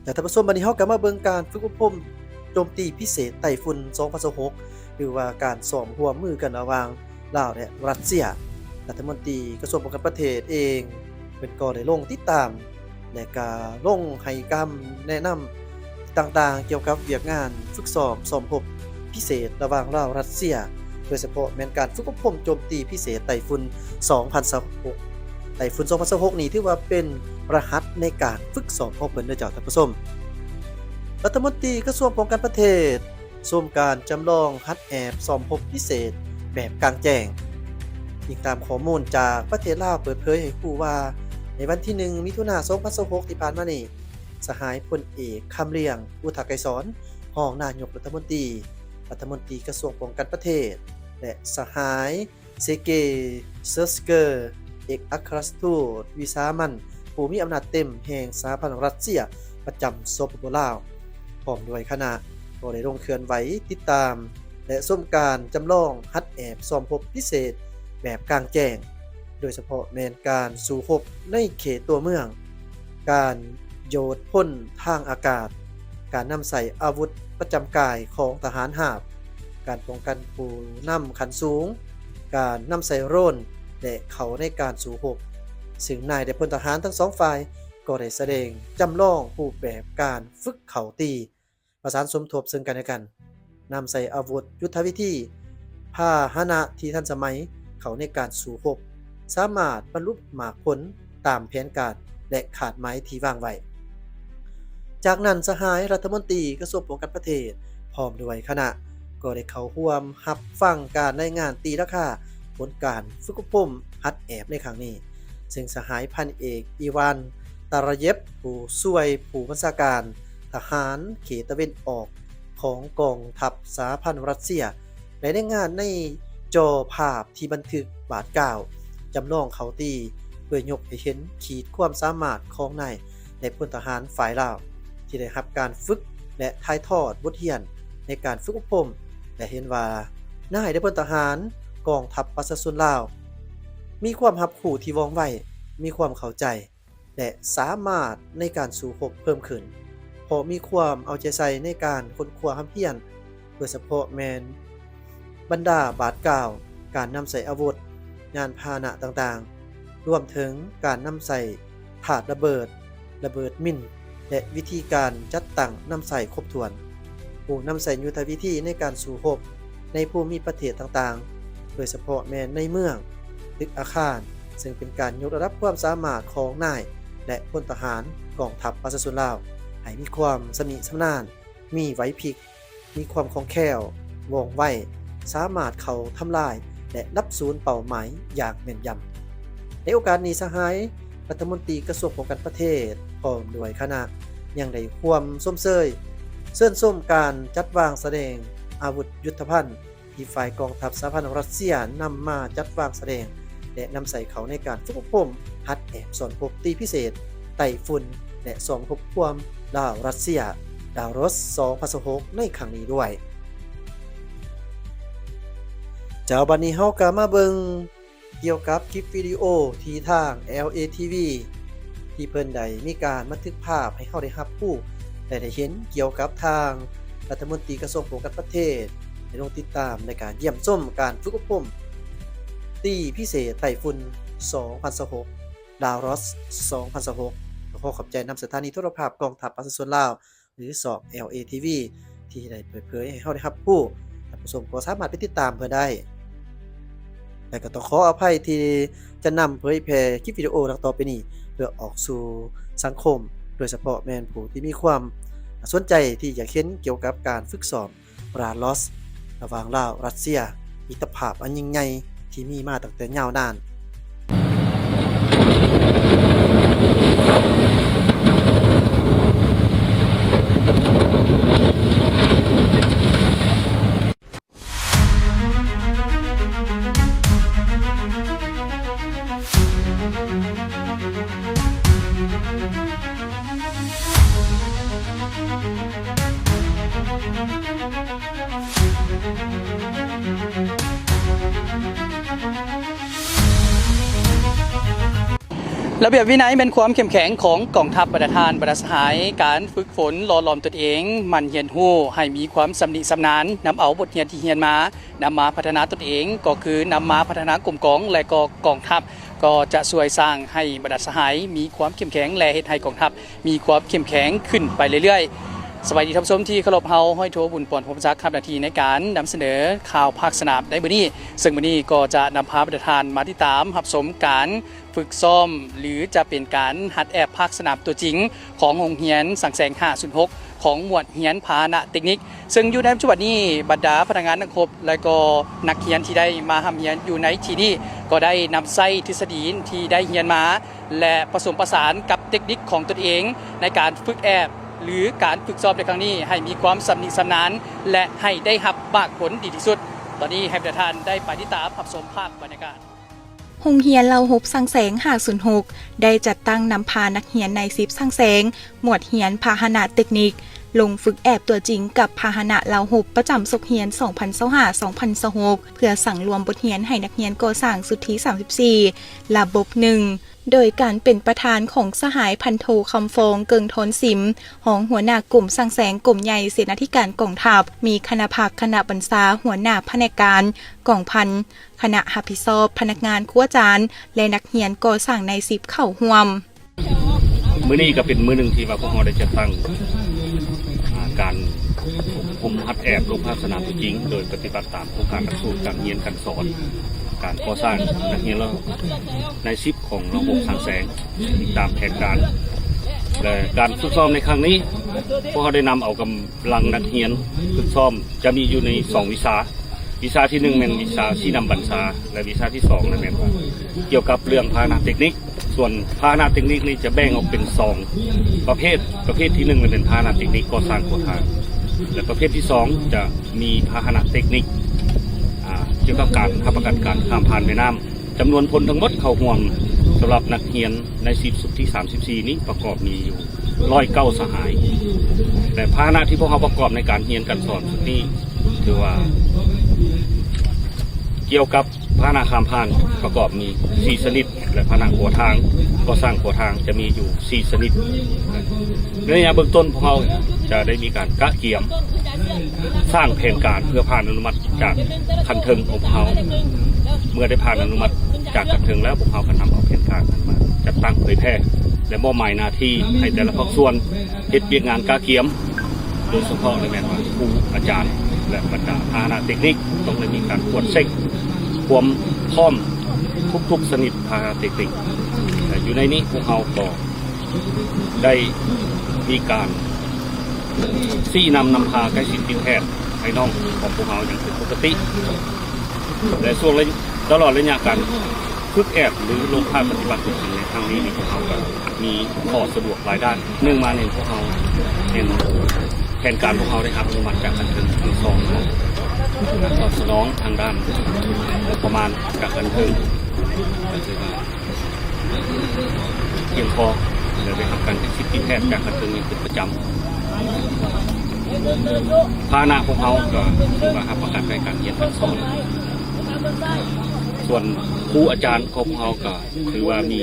ແລະ ທ່ານຜູ້ຊົມ, ບັດນີ້ເຮົາກໍມາເບິ່ງການຝຶກອົບຮົມໂຈມຕີພິເສດໄຕ້ຝຸ່ນສອງພັນຊາວຫົກ ຫຼືວ່າການຊ້ອມຮ່ວມມືກັນລະຫວ່າງລາວ ແລະ ຣັດເຊຍ. ລັດຖະມົນຕີກະຊວງປ້ອງກັນປະເທດເອງ ເພິ່ນກໍໄດ້ລົງຕິດຕາມ ແລະ ກະລົງໃຫ້ຄຳແນະນຳຕ່າງໆ ກ່ຽວກັບວຽກງານຝຶກຊ້ອມຊ້ອມຮົບພິເສດລະຫວ່າງລາວ-ຣັດເຊຍ, ໂດຍສະເພາະແມ່ນການຝຶກອົບຮົມໂຈມຕີພິເສດໄຕ້ຝຸ່ນສອງພັນຊາວຫົກ. ໄຕ້ຝຸ່ນສອງພັນຊາວຫົກນີ້ຖືວ່າເປັນລະຫັດໃນການຝຶກຊ້ອມຂອງເພິ່ນເດີເຈົ້າທ່ານຜູ້ຊົມ. ລັດຖະມົນຕີກະຊວງປ້ອງກັນປະເທດ ຊົມການຈຳລອງຫັດແອບຊ້ອມຮົບພິເສດແບບກາງແຈ້ງ. ອີງຕາມຂໍ້ມູນຈາກປະເທດລາວເປີດເຜີຍໃຫ້ຮູ້ວ່າ ໃນວັນທີໜຶ່ງ ມິຖຸນາ ສອງພັນຊາວຫົກ ທີ່ຜ່ານມານີ້, ສະຫາຍພົນເອກ ຄຳລຽງ ອຸທະໄກສອນ ຮອງນາຍົກລັດຖະມົນຕີ, ລັດຖະມົນຕີກະຊວງປ້ອງກັນປະເທດ ແລະ ສະຫາຍ ເຊເກ ເຊີສເກີ ເອກອັກຄະລັດທູດວິສາມັນຜູ້ມີອຳນາດເຕັມແຫ່ງສະຫະພັນຣັດເຊຍປະຈຳ ສປປ ລາວ ພ້ອມດ້ວຍຄະນະ ກໍໄດ້ລົງເຄື່ອນໄຫວຕິດຕາມ ແລະ ຊົມການຈຳລອງຫັດແອບຊ້ອມຮົບພິເສດແບບກາງແຈ້ງ, ໂດຍສະເພາະແມ່ນການສູ້ຮົບໃນເຂດຕົວເມືອງ, ການໂຍດພົ່ນທາງອາກາດ, ການນຳໃຊ້ອາວຸດປະຈຳກາຍຂອງທະຫານຮາບ, ການປ້ອງກັນຜູ້ນຳຂັ້ນສູງ, ການນຳໃຊ້ໂດຣນ ແລະ ເຂົ້າໃນການສູ້ຮົບ, ຊຶ່ງນາຍ ແລະ ພົນທະຫານທັງສອງຝ່າຍກໍໄດ້ສະແດງຈຳລອງຮູບແບບການຝຶກເຂົ້າຕີ ປະສານສົມທົບເຊິ່ງກັນແລະກັນ, ນຳໃຊ້ອາວຸດຍຸດທະວິທີ, ພາຫະນະທີ່ທັນສະໄໝເຂົ້າໃນການສູ້ຮົບ, ສາມາດບັນລຸໝາກຜົນຕາມແຜນການ ແລະ ຄາດໝາຍທີ່ວາງໄວ້. ຈາກນັ້ນ, ສະຫາຍລັດຖະມົນຕີກະຊວງປ້ອງກັນປະເທດ ພ້ອມດ້ວຍຄະນະ ກໍໄດ້ເຂົ້າຮ່ວມຮັບຟັງການລາຍງານຕີລາຄາຜົນການຝຶກອົບຮົມຫັດແອບໃນຄັ້ງນີ້, ເຊິ່ງສະຫາຍພັນເອກ ອີວານ ຕາຣາເຢບ ຜູ້ຊ່ວຍຜູ້ບັນຊາການ ທະຫານເຂດຕາເວັນອອກຂອງກອງທັບສະຫະພັນຣັດເຊຍ ໄດ້ລາຍງານໃນຈໍພາບທີ່ບັນທຶກບາດກ້າວຈຳລອງເຂົ້າຕີ ເພື່ອຍົກໃຫ້ເຫັນຂີດຄວາມສາມາດຂອງນາຍ ແລະ ພົນທະຫານຝ່າຍລາວ ທີ່ໄດ້ຮັບການຝຶກ ແລະ ຖ່າຍທອດບົດຮຽນໃນການຝຶກອົບຮົມ ແລະ ເຫັນວ່ານາຍ ແລະ ພົນທະຫານກອງທັບປະຊາຊົນລາວ ມີຄວາມຮັບຮູ້ທີ່ວ່ອງໄວ, ມີຄວາມເຂົ້າໃຈ ແລະ ສາມາດໃນການສູ້ຮົບເພີ່ມຂຶ້ນ, ເພາະມີຄວາມເອົາໃຈໃສ່ໃນການຄົ້ນຄວ້າຮ່ຳຮຽນ, ໂດຍສະເພາະແມ່ນບັນດາບາດກ້າວ, ການນຳໃຊ້ອາວຸດ, ຍານພາຫະນະຕ່າງໆ, ລວມເຖິງການນຳໃຊ້ທາດລະເບີດ, ລະເບີດມິນ ແລະ ວິທີການຈັດຕັ້ງນຳໃຊ້ຄົບຖ້ວນ, ຮູ້ນຳໃຊ້ຍຸດທະວິທີໃນການສູ້ຮົບໃນພູມິປະເທດຕ່າງໆ, ໂດຍສະເພາະແມ່ນໃນເມືອງ, ຕຶກອາຄານ, ເຊິ່ງເປັນການຍົກລະດັບຄວາມສາມາດຂອງນາຍ ແລະ ພົນທະຫານກອງທັບປະຊາຊົນລາວ ໃຫ້ມີຄວາມຊຳນິຊຳນານ, ມີໄຫວພິບ, ມີຄວາມຄ່ອງແຄ້ວ, ວ່ອງໄວ, ສາມາດເຂົ້າທຳລາຍ ແລະ ລັບສູນເປົ້າໝາຍຢ່າງແມ່ນຢຳ. ໃນໂອກາດນີ້, ສະຫາຍລັດຖະມົນຕີກະຊວງປ້ອງກັນປະເທດ ພ້ອມດ້ວຍຄະນະ ຍັງໄດ້ຮ່ວມຊົມເຊີຍ ເຊີນຊົມການຈັດວາງສະແດງອາວຸດຍຸດທະພັນ ທີ່ຝ່າຍກອງທັບສະຫະພັນຣັດເຊຍນຳມາຈັດວາງສະແດງ ແລະ ນຳໃຊ້ເຂົ້າໃນການຝຶກອົບຮົມຫັດແອບຊ້ອມຮົບຕີພິເສດໄຕ້ຝຸ່ນ ແລະ ຊ້ອມຮົບຮ່ວມລາວ-ຣັດເຊຍ ດາວຣອສ ສອງພັນຊາວຫົກ ໃນຄັ້ງນີ້ດ້ວຍ. ເຈົ້າ, ບັດນີ້ເຮົາກໍມາເບິ່ງ ກ່ຽວກັບຄລິບວິດີໂອທີ່ທາງ ແອລເອ ທີ ວີ ທີ່ເພິ່ນໄດ້ມີການບັນທຶກພາບໃຫ້ເຮົາໄດ້ຮັບຮູ້ ແລະ ໄດ້ເຫັນກ່ຽວກັບທາງລັດຖະມົນຕີກະຊວງປ້ອງກັນປະເທດ ໄດ້ລົງຕິດຕາມ ແລະ ກະຢ້ຽມຊົມການຝຶກອົບຮົມຕີພິເສດໄຕ້ຝຸ່ນ ສອງພັນຊາວຫົກ ດາວຣອສ ສອງພັນຊາວຫົກ. ກໍຂໍຂອບໃຈນຳສະຖານີໂທລະພາບກອງທັບປະຊາຊົນລາວ ຫຼື ຊ່ອງ ແອລເອ ທີ ວີ ທີ່ໄດ້ເປີດເຜີຍໃຫ້ເຮົາໄດ້ຮັບຮູ້, ທ່ານຜູ້ຊົມກໍສາມາດໄປຕິດຕາມເພິ່ນໄດ້. ແລະ ກໍຕ້ອງຂໍອະໄພທີ່ຈະນຳເຜີຍແຜ່ຄລິບວິດີໂອດັ່ງຕໍ່ໄປນີ້ ເພື່ອອອກສູ່ສັງຄົມ, ໂດຍສະເພາະແມ່ນຜູ້ທີ່ມີຄວາມສົນໃຈທີ່ຢາກເຫັນກ່ຽວກັບການຝຶກຊ້ອມ ດາວຣອສ ລະຫວ່າງລາວ-ຣັດເຊຍ, ມິດຕະພາບອັນຍິ່ງໃຫຍ່ທີ່ມີມາຕັ້ງແຕ່ຍາວນານ. ລະບຽບວິໄນແມ່ນຄວາມເຂັ້ມແຂງຂອງກອງທັບ. ບັນດາທ່ານ ບັນດາສະຫາຍ, ການຝຶກຝົນຫຼໍ່ຫຼອມຕົນເອງ, ໝັ່ນຮຽນຮູ້ໃຫ້ມີຄວາມຊຳນິຊຳນານ, ນຳເອົາບົດຮຽນທີ່ຮຽນມາ, ນຳມາພັດທະນາຕົນເອງ, ກໍຄືນຳມາພັດທະນາກົມກອງ ແລະ ກໍກອງທັບ, ກໍຈະຊ່ວຍສ້າງໃຫ້ບັນດາສະຫາຍມີຄວາມເຂັ້ມແຂງ ແລະ ເຮັດໃຫ້ກອງທັບມີຄວາມເຂັ້ມແຂງຂຶ້ນໄປເລື້ອຍໆ. ສະບາຍດີທ່ານຜູ້ຊົມທີ່ເຄົາລົບ, ເຮົາ ຮ້ອຍໂທ ບຸນປອນ ພົມຈັກ ຮັບໜ້າທີ່ໃນການນຳສະເໜີຂ່າວພາກສະໜາມໃນມື້ນີ້, ເຊິ່ງມື້ນີ້ກໍຈະນຳພາບັນດາທ່ານມາຕິດຕາມຮັບຊົມການ ຝຶກຊ້ອມ ຫຼື ຈະເປັນການຫັດແອບພາກສະໜາມຕົວຈິງຂອງໂຮງຮຽນສັງແສງຫ້າສູນຫົກ ຂອງໝວດຮຽນພາຫະນະເຕັກນິກ, ເຊິ່ງຢູ່ໃນປັດຈຸບັນນີ້ ບັນດາພະນັກງານນັກຮົບ ແລະ ກໍນັກຮຽນທີ່ໄດ້ມາຮ່ຳຮຽນຢູ່ໃນທີ່ນີ້ ກໍໄດ້ນຳໃຊ້ທິດສະດີທີ່ໄດ້ຮຽນມາ ແລະ ປະສົມປະສານກັບເຕັກນິກຂອງຕົນເອງ ໃນການຝຶກແອບ ຫຼື ການຝຶກຊ້ອມໃນຄັ້ງນີ້ ໃຫ້ມີຄວາມຊຳນິຊຳນານ ແລະ ໃຫ້ໄດ້ຮັບໝາກຜົນດີທີ່ສຸດ. ຕອນນີ້ໃຫ້ບັນດາທ່ານໄດ້ໄປຕິດຕາມຮັບຊົມພາບບັນຍາກາດ. ໂຮງຮຽນລາວຮົບສັງແສງຫ້າສູນຫົກ ໄດ້ຈັດຕັ້ງນຳພານັກຮຽນນາຍສິບສັງແສງ ໝວດຮຽນພາຫະນະເຕັກນິກ ລົງຝຶກແອບຕົວຈິງກັບພາຫະນະລາວຮົບປະຈຳສົກຮຽນສອງພັນຊາວຫ້າ ສອງພັນຊາວຫົກ ເພື່ອສັງລວມບົດຮຽນໃຫ້ນັກຮຽນກໍ່ສ້າງຊຸດທີສາມສິບສີ່ ລະບົບໜຶ່ງ ໂດຍການເປັນປະທານຂອງສະຫາຍພັນໂທ ຄຳຟອງ ເກິ່ງທອນສິມ ຮອງຫົວໜ້າກົມສັງແສງກົມໃຫຍ່ເສນາທິການກອງທັບ, ມີຄະນະພັກ, ຄະນະບັນຊາ, ຫົວໜ້າພະແນກການ, ກອງພັນ, ຄະນະຮັບຜິດຊອບ, ພະນັກງານ, ຄູອາຈານ ແລະ ນັກຮຽນກໍ່ສ້າງນາຍສິບເຂົ້າຮ່ວມ. ມື້ນີ້ກໍເປັນມື້ໜຶ່ງທີ່ວ່າພວກເຮົາໄດ້ຈັດຕັ້ງ ອາ ການຝຶກອົບຮົມຫັດແອບລົງພາກສະໜາມຕົວຈິງ ໂດຍປະຕິບັດຕາມໂຄງການຫຼັກສູດການຮຽນການສອນ ການກໍ່ສ້າງນັກຮຽນລາວ ນາຍສິບຂອງລາວຫົບສັງແສງ ອີງຕາມແຜນການ ແລະ ການຝຶກຊ້ອມໃນຄັ້ງນີ້ ພວກເຮົາໄດ້ນຳເອົາກຳລັງນັກຮຽນຝຶກຊ້ອມ ຈະມີຢູ່ໃນສອງວິຊາ. ວິຊາທີໜຶ່ງແມ່ນວິຊາຊີ້ນຳບັນຊາ ແລະ ວິຊາທີສອງນັ້ນແມ່ນກ່ຽວກັບເລື່ອງພາຫະນະເຕັກນິກ. ສ່ວນພາຫະນະເຕັກນິກນີ້ຈະແບ່ງອອກເປັນສອງປະເພດ, ປະເພດທີໜຶ່ງແມ່ນເປັນພາຫະນະເຕັກນິກກໍ່ສ້າງຂົວທາງ ແລະ ປະເພດທີສອງຈະມີພາຫະນະເຕັກນິກ ອາ ກ່ຽວກັບການຮັບປະກັນການຂ້າມຜ່ານແມ່ນ້ຳ. ຈຳນວນຄົນທັງໝົດເຂົ້າຮ່ວມສຳລັບນັກຮຽນໃນສິບຊຸດທີສາມສິບສີ່ນີ້ປະກອບມີຢູ່ຮ້ອຍເກົ້າສະຫາຍ ແລະ ພາຫະນະທີ່ພວກເຮົາປະກອບໃນການຮຽນການສອນຊຸດນີ້ ຖືວ່າກ່ຽວກັບພາຫະນະຂ້າມຜ່ານປະກອບມີສີ່ຊະນິດ ແລະ ພາຫະນະຂົວທາງ ກໍ່ສ້າງຂົວທາງຈະມີຢູ່ສີ່ຊະນິດ. ໃນໄລຍະເບື້ອງຕົ້ນ ພວກເຮົາຈະໄດ້ມີການກະກຽມສ້າງແຜນການເພື່ອຜ່ານອະນຸມັດຈາກຂັ້ນເທິງຂອງພວກເຮົາ. ເມື່ອໄດ້ຜ່ານອະນຸມັດຈາກຂັ້ນເທິງແລ້ວ ພວກເຮົາກໍນຳເອົາແຜນການນັ້ນມາຈັດຕັ້ງເຜີຍແຜ່ ແລະ ມອບໝາຍໜ້າທີ່ໃຫ້ແຕ່ລະພາກສ່ວນ ເຮັດວຽກງານກະກຽມ ໂດຍສະເພາະເລີຍແມ່ນວ່າຄູອາຈານ ແລະ ບັນດາພາຫະນະເຕັກນິກ ຕ້ອງໄດ້ມີການກວດເຊັກຄວາມພ້ອມທຸກໆຊະນິດພາຫະນະເຕັກນິກ ແລະ ຢູ່ໃນນີ້ພວກເຮົາກໍໄດ້ມີການຊີ້ນຳນຳພາໃກ້ຊິດຕິດແທດໃຫ້ນ້ອງຂອງພວກເຮົາຢ່າງເປັນປົກກະຕິ ແລະ ຊ່ວງໄລຍະ ຕະຫຼອດໄລຍະການຝຶກແອບ ຫຼື ລົງພາກປະຕິບັດຕົວຈິງໃນຄັ້ງນີ້ນີ້ ພວກເຮົາກໍມີຂໍ້ສະດວກຫຼາຍດ້ານ. ໜຶ່ງມານີ້ ພວກເຮົາເຫັນແຜນການພວກເຮົາໄດ້ຮັບອະນຸມັດຈາກຂັ້ນເທິງ. ອັນທີສອງມາ ການຕອບສະໜອງທາງດ້ານງົບປະມານຈາກຂັ້ນເທິງ ກໍຖືວ່າພຽງພໍ ແລະ ໄດ້ຮັບການຕິດສິດຕິດແທດຈາກຂັ້ນເທິງຢ່າງເປັນປະຈຳ. ພາຫະນະພວກເຮົາກໍຖືວ່າຮັບປະກັນໃນການຮຽນການສອນ. ສ່ວນຄູອາຈານຂອງພວກເຮົາກໍຖືວ່າມີ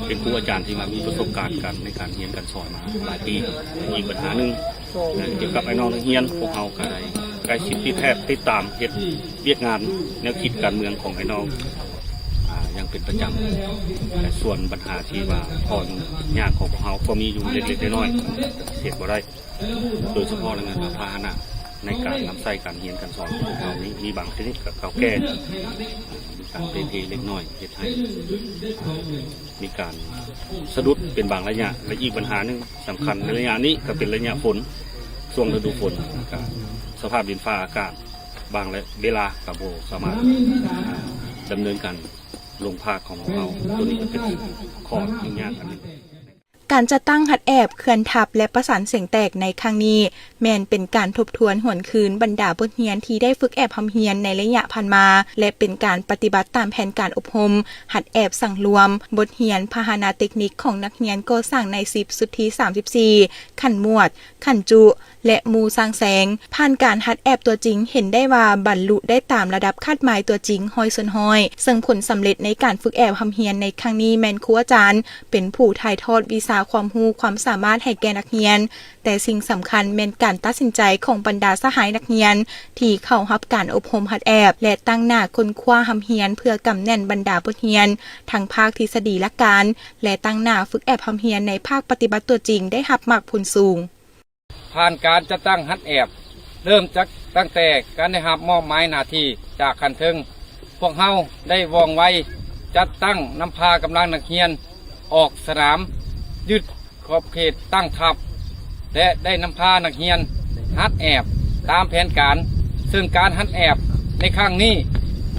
ເປັນຄູອາຈານທີ່ວ່າມີປະສົບການການ ໃນການຮຽນການສອນມາຫຼາຍປີ. ອີກບັນຫາໜຶ່ງ ແລະ ກ່ຽວກັບອ້າຍນ້ອງນັກຮຽນ ພວກເຮົາກໍໄດ້ໃກ້ຊິດຕິດແທດ ຕິດຕາມເຮັດວຽກງານແນວຄິດການເມືອງຂອງອ້າຍນ້ອງ ອາ ຢ່າງເປັນປະຈຳ. ແລະ ສ່ວນບັນຫາທີ່ວ່າຂໍ້ຫຍຸ້ງຍາກຂອງພວກເຮົາກໍມີຢູ່ເລັກໆນ້ອຍໆ ປະຕິເສດບໍ່ໄດ້. ໂດຍສະເພາະແມ່ນວ່າພາຫະນະໃນການນຳໃຊ້ການຮຽນການສອນຂອງພວກເຮົານີ້ ມີບາງຊະນິດກໍເກົ່າແກ່ ມີການເປ່ເພເລັກນ້ອຍ ເຮັດໃຫ້ມີການສະດຸດເປັນບາງໄລຍະ. ແລະ ອີກບັນຫາໜຶ່ງສຳຄັນໃນໄລຍະນີ້ກໍເປັນໄລຍະຝົນ. ຊ່ວງລະດູຝົນ ກໍສະພາບດິນຟ້າອາກາດ ບາງເວລາກໍບໍ່ສາມາດ ອາ ດຳເນີນການລົງພາກຂອງພວກເຮົາ. ໂຕນີ້ກໍເປັນຂໍ້ຫຍຸ້ງຍາກອັນໜຶ່ງ. ການຈັດຕັ້ງຮັດແອບເຄື່ອນທັບ ແລະ ປະສານສຽງແຕກໃນຄັ້ງນີ້ ແມ່ນເປັນການທົບທວນຫວນຄືນບັນດາບົດຮຽນທີ່ໄດ້ຝຶກແອບຮ່ຳຮຽນໃນໄລຍະຜ່ານມາ ແລະ ເປັນການປະຕິບັດຕາມແຜນການອົບຮົມ ຮັດແອບສັງລວມ ບົດຮຽນພາຫະນະເຕັກນິກຂອງນັກຮຽນກໍ່ສ້າງນາຍສິບຊຸດທີສາມສິບສີ່ ຂັ້ນໝວດ, ຂັ້ນຈຸ ແລະ ໝູ່ສ້າງແຊງ. ຜ່ານການຮັດແອບຕົວຈິງ ເຫັນໄດ້ວ່າບັນລຸໄດ້ຕາມລະດັບຄາດໝາຍຕົວຈິງຮ້ອຍສ່ວນຮ້ອຍ, ເຊິ່ງຜົນສຳເລັດໃນການຝຶກແອບຮ່ຳຮຽນໃນຄັ້ງນີ້ແມ່ນຄູອາຈານເປັນຜູ້ຖ່າຍທອດວິຊາຄວາມຮູ້ຄວາມສາມາດໃຫ້ແກ່ນັກຮຽນ, ແຕ່ສິ່ງສຳຄັນແມ່ນການຕັດສິນໃຈຂອງບັນດາສະຫາຍນັກຮຽນທີ່ເຂົ້າຮັບການອົບຮົມຮັດແອບ ແລະ ຕັ້ງໜ້າຄົ້ນຄວ້າຮ່ຳຮຽນເພື່ອກຳແໜ້ນບັນດາບົດຮຽນ ທັງພາກທິດສະດີຫຼັກການ ແລະ ຕັ້ງໜ້າຝຶກແອບຮ່ຳຮຽນໃນພາກປະຕິບັດຕົວຈິງໄດ້ຮັບໝາກຜົນສູງ. ຜ່ານການຈັດຕັ້ງຮັດແອບ ເລີ່ມຈາກຕັ້ງແຕ່ການໄດ້ຮັບມອບໝາຍໜ້າທີ່ຈາກຂັ້ນເທິງ, ພວກເຮົາໄດ້ວ່ອງໄວຈັດຕັ້ງນຳພາກຳລັງນັກຮຽນອອກສະໜາມ, ຍຶດຂອບເຂດຕັ້ງທັບ ແລະ ໄດ້ນຳພານັກຮຽນຫັດແອບຕາມແຜນການ, ເຊິ່ງການຫັດແອບໃນຄັ້ງນີ້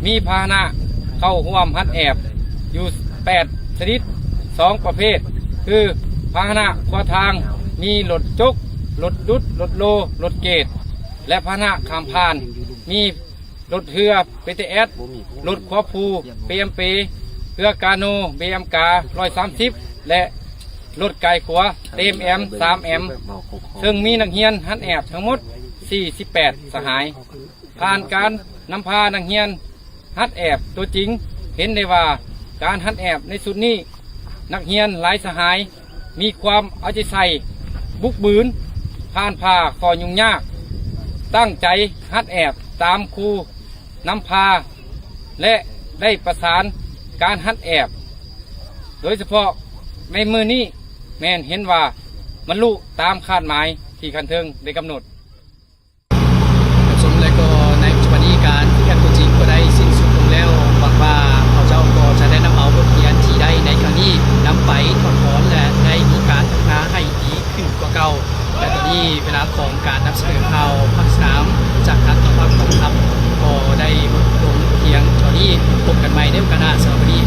ມີພາຫະນະເຂົ້າຮ່ວມຫັດແອບຢູ່ແປດຊະນິດ ສອງປະເພດ ຄື ພາຫະນະຂົວທາງ ມີລົດຈົກ, ລົດດຸດ, ລົດໂລ, ລົດເກດ ແລະ ພາຫະນະຂ້າມຜ່ານ ມີລົດເຮືອ ບີທີເອັສ, ລົດຂົວພູ ບີເອັມເປ, ເຮືອກາໂນ ບີເອັມກາຮ້ອຍສາມສິບ ແລະ ລົດກາຍຂົວ ທີເອັມເອັມ ສາມເອັມ ເຊິ່ງມີນັກຮຽນຫັດແອບທັງໝົດສີ່ສິບແປດສະຫາຍ. ຜ່ານການນຳພານັກຮຽນຫັດແອບຕົວຈິງ ເຫັນໄດ້ວ່າການຫັດແອບໃນຊຸດນີ້ ນັກຮຽນຫຼາຍສະຫາຍມີຄວາມເອົາໃຈໃສ່, ບຸກບືນ, ຜ່ານຜ່າຂໍ້ຫຍຸ້ງຍາກ, ຕັ້ງໃຈຫັດແອບຕາມຄູນຳພາ ແລະ ໄດ້ປະສານການຫັດແອບ ໂດຍສະເພາະໃນມື້ນີ້ແມ່ນເຫັນວ່າບັນລຸຕາມຄາດໝາຍທີ່ຂັ້ນເທິງໄດ້ກຳນົດ. ທ່ານຜູ້ຊົມ ແລະ ກໍໃນປັດຈຸບັນນີ້ການຝຶກແອບຕົວຈິງກໍໄດ້ສິ້ນສຸດລົງແລ້ວ. ຫວັງວ່າເຂົາເຈົ້າກໍຈະໄດ້ນຳເອົາບົດຮຽນທີ່ໄດ້ໃນຄັ້ງນີ້ນຳໄປຖອດຖອນ ແລະ ໄດ້ມີການພັດທະນາໃຫ້ດີຂຶ້ນກວ່າເກົ່າ. ແລະ ຕອນນີ້ເວລາຂອງການນຳສະເໜີຂ່າວພາກສະໜາມຈາກທາງກອງທັບກໍໄດ້ໝົດລົງພຽງເທົ່ານີ້. ພົບກັນໃໝ່ໃນໂອກາດໜ້າ. ສຳລັບມື້ນີ້